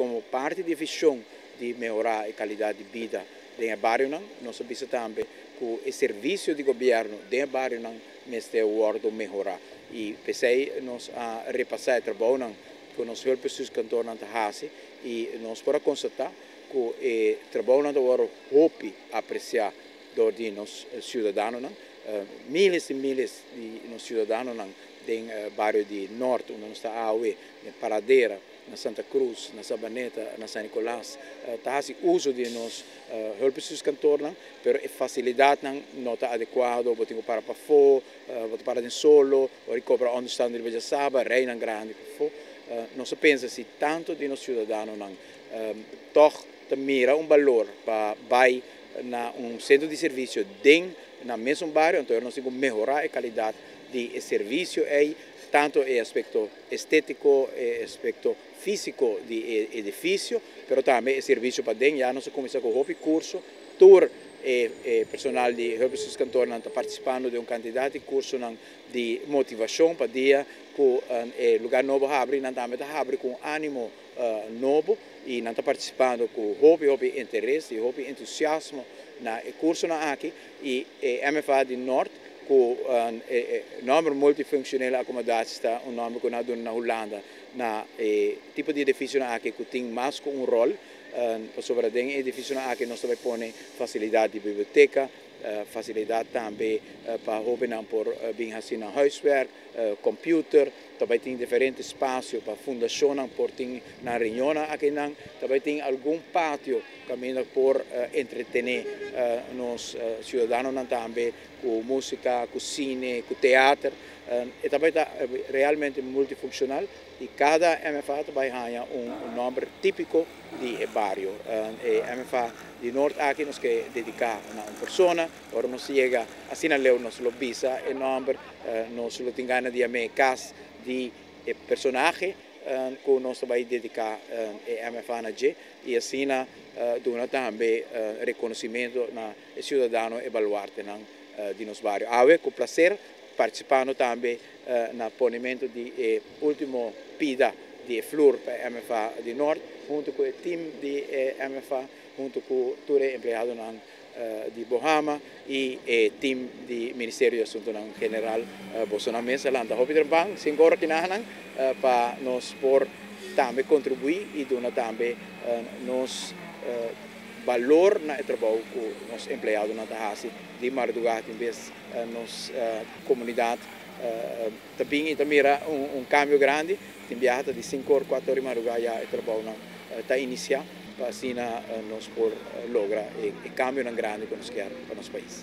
Komo parti di vishon di mehorá e kalidat di bida den e barionan, nos a bisa tambe ku e servisio di gobièrnu den e barionan mester wòrdu mehorá. I p'esei nos a repasá e trabounan ku nos hulpbestuurskantoornan ta hasi i nos por a konstatá ku e trabounan ta wòrdu hopi apresiá dor di nos siudadanonan. Miles i miles di nos siudadanonan den bario di Nort unda nos ta awe, den Paradera, na Santa Cruz, na Sabaneta, na San Nicolas, ta hasi uso di nos hulpbestuurskantoornan, pero e fasilidatnan no ta adekuado, bo tin ku para pafó, bo ta para den solo, ora di kobra ònderstand riba djasaba, reinan grandi pafó. Nos a pensa si tantu di nos siudadanonan tòg ta mira un balor pa bai na un sentro di servisio den nan mesun bario, anto nos tin ku mehorá e kalidat di e servisio ei, tantu e aspekto estétiko, e aspekto físiko di e edifisio, pero tambe e servisio paden. Ya nos a kuminsá ku hopi kurso, tur e personal di hulpbestuurskantoornan ta partisipando den un kantidat di kursonan di motivashon pa dia ku e lugá nobo habri, nan tambe ta habri ku un ánimo nobo i nan ta partisipando ku hopi hopi interes i hopi entusiasmo na e kursonan aki. I e MFA di Nort ku e nòmber Multifunctionele Accommodaties ta un nòmber ku nan a duna na Hulanda na e tipo di edifisionan aki ku tin mas ku un ròl, pasobra den e edifisionan aki nos ta bai pone fasilidat di biblioteka, fasilidat tambe pa hóbennan por bin hasi nan huiswerk, computer, ta bai tin diferente spasio pa fundashonnan por tin nan reunionnan akinan, ta bai tin algun patio kaminda por entretené nos siudadanonan tambe ku músika, ku sine, ku teater. E ta bai ta realmente multifunkshonal i kada MFA ta bai haña un nòmber típiko di e bario. E MFA di Noord aki nos ke dediká na un persona. Ora nos yega asina leu nos lo bisa e nòmber, nos lo tin gana di yam'é kas di e personahe ku nos ta bai dediká e MFA na dje i asina duna tambe rekonosimentu na e siudadano e baluartenan di nos bario. Awe ku plaser partisipando tambe na ponementu di e último pida di e flur pa e MFA di Nort huntu ku e tim di e MFA huntu ku tur e empleadonan di Bohama i e tim di Ministerio di Asuntunan General. Bosonan mes a lanta hopi trempan sin goro kinanan pa nos por tambe kontribuí i duna tambe nos balor na e trabou ku nos empleadonan ta hasi di mardugá. Tin bes nos komunidat ta bin i ta mira un kambio grandi. Tin biaha ta di sinkor, kuater ora di mardugá ya e trabounan ta inisiá pa asina nos por logra e kambionan grandi ku nos kier pa nos pais.